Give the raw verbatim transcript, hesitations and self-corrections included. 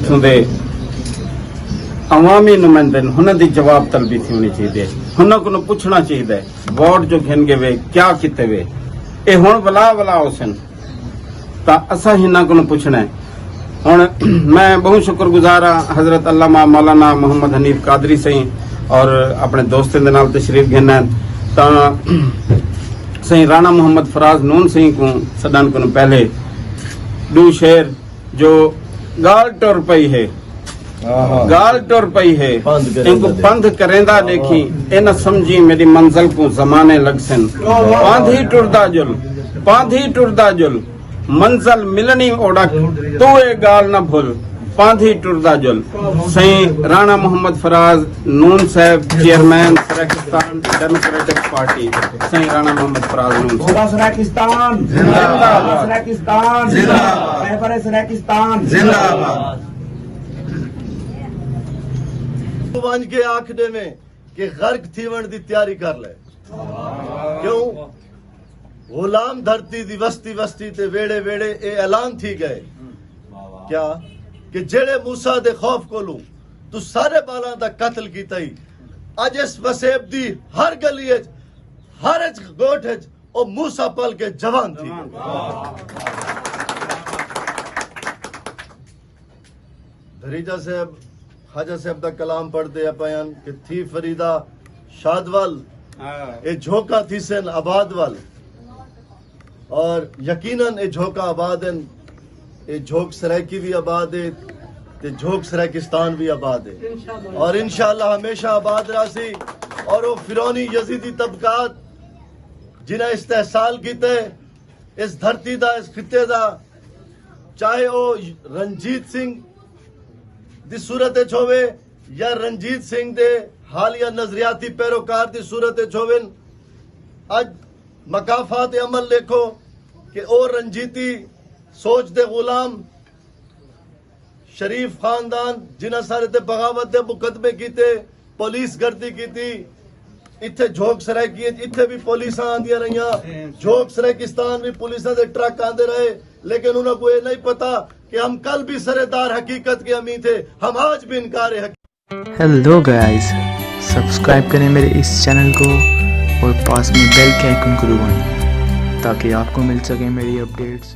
اتھوں دے عوامی نمائندے ہن، انہاں دی جواب طلبی تھیوݨی چاہیدی ہے، انہاں کنوں پچھݨا چاہیدا ہے ووٹ جو گھن ڳئے وے کیا کیتے وے۔ اے ہݨ ولا ولا ہوسن تاں اساں انہاں کنوں پچھݨا ہے۔ ہݨ میں ٻہوں شکر گزار ہاں حضرت علامہ مولانا محمد حنیف قادری سئیں اور اپݨے دوستیں دے نال تشریف گھن آئن، تاں سئیں رانا محمد فراز نون سئیں کوں سݙݨ کنوں پہلے ݙو شعر جو ڳالھ ٹر پئی ہے، ڳالھ ٹر پئی ہے، اینکوں پندھ کریندا ݙیکھیں، اے نہ سمجھیں میݙی منزل کوں زمانے لڳسن۔ پاندھی ٹردا جل، پاندھی ٹردا جل، منزل ملݨی اوڑک، توں اے ڳالھ نہ بھل، پاندھی ٹردا جل۔ سئیں رانا محمد فراز نون صاحب، چیئرمین سرائیکستان ڈیموکریٹک پارٹی، سئیں رانا محمد فراز نون صاحب۔ بابا سرائیکستان زندہ باد۔ بابا سرائیکستان زندہ باد۔ رہبر سرائیکستان زندہ باد۔ ونڄ کے آکھ ݙیویں کہ غرق تھیوݨ دی تیاری کر لے۔ کیوں؟ غلام دھرتی دی وستی وستی تے ویڑے ویڑے اے اعلان تھی ڳئے۔ کیا؟ کہ جیڑھے موسیٰ دے خوف کولوں توں سارے ٻالاں دا قتل کیتا ہئی، اڄ اس وسیب دی ہر ڳلی اچ، ہر ہک ڳوٹھ اچ او موسیٰ پل کے جوان تھی ڳئے۔ دھریجہ صاحب، خواجہ صاحب دا کلام پڑھدے پئے ہن کہ تھی فریدہ شاد ول، ہاں۔ اے جھوکاں تھیسن آباد ول، اور یقیناً اے جھوکاں آباد ہن، اے جھوک سرائیکی وی آباد ہے تے جھوک سرائیکستان وی آباد ہے، اور انشاءاللہ ہمیشہ آباد رہسی۔ اور او فرعونی یزیدی طبقات جنہاں استحصال کیتے اس دھرتی دا، اس خطے دا، چاہے او رنجیت سنگھ دی صورت اچ ہووے یا رنجیت سنگھ دے حالیہ نظریاتی پیروکار دی صورت اچ ہوون، اڄ مکافات عمل ݙیکھو کہ او رنجیتی سوچ دے غلام شریف خاندان جنہاں سارے تے بغاوت دے مقدمے کیتے، پولیس گردی کیتی، اتھے جھوک سرائیکی اچ اتھے بھی پولیساں آندیاں رہیاں، جھوک سرائیکستان بھی پولیساں دے ٹرک آندے رہے، لیکن انہاں کو یہ نہیں پتا کہ ہم کل بھی سر دار حقیقت کے امین تھے، ہم آج بھی انکار حقیقت۔ ہیلو گائز، سبسکرائب کریں میرے اس چینل کو اور پاس میں بیل کے آئیکن کو دبائیں تاکہ آپ کو مل سکیں میری اپڈیٹس۔